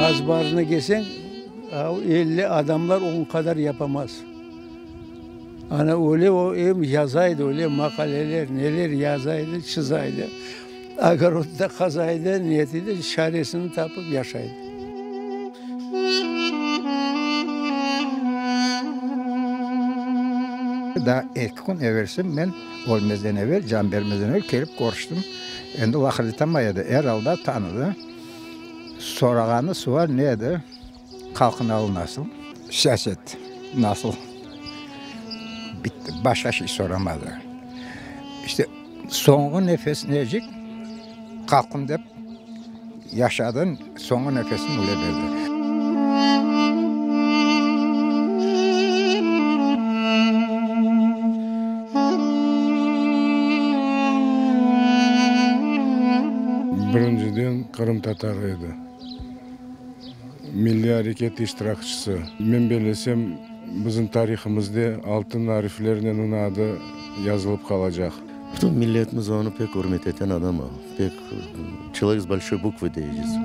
Azbarına kelseñ, 50 adamlar on qadar yapamaz. Ana öyle o em yaza edi, öyle maqaleler, neler yaza edi, çıza edi. Ogorodda qaza edi, ne ete, çaresini tapıp yaşay edi. Daa eki kün evelsi men ölmezden evel, can bermezden evel kelip körüştim. Endi laqırdı etamay edi, er alda tanıdı. Sorağanı sual ne edi? Halqnıñ alı nasıl? Siyaset nasıl? Bitti. Başqa şey soramadı. İşte, soñğı nefesinecik halqım dep yaşadı, soñğı nefesini öyle berdi. Birinciden, qırımtatar edi. Milliy areket iştirakçisi. Men bellesem, bizim tarihimizde altın ariflernen onıñ adı yazılıp qalacaq. Bütün milletimiz onı pek ürmet eten adam o. Pek, çelovek s bolşoy bukvı deycez.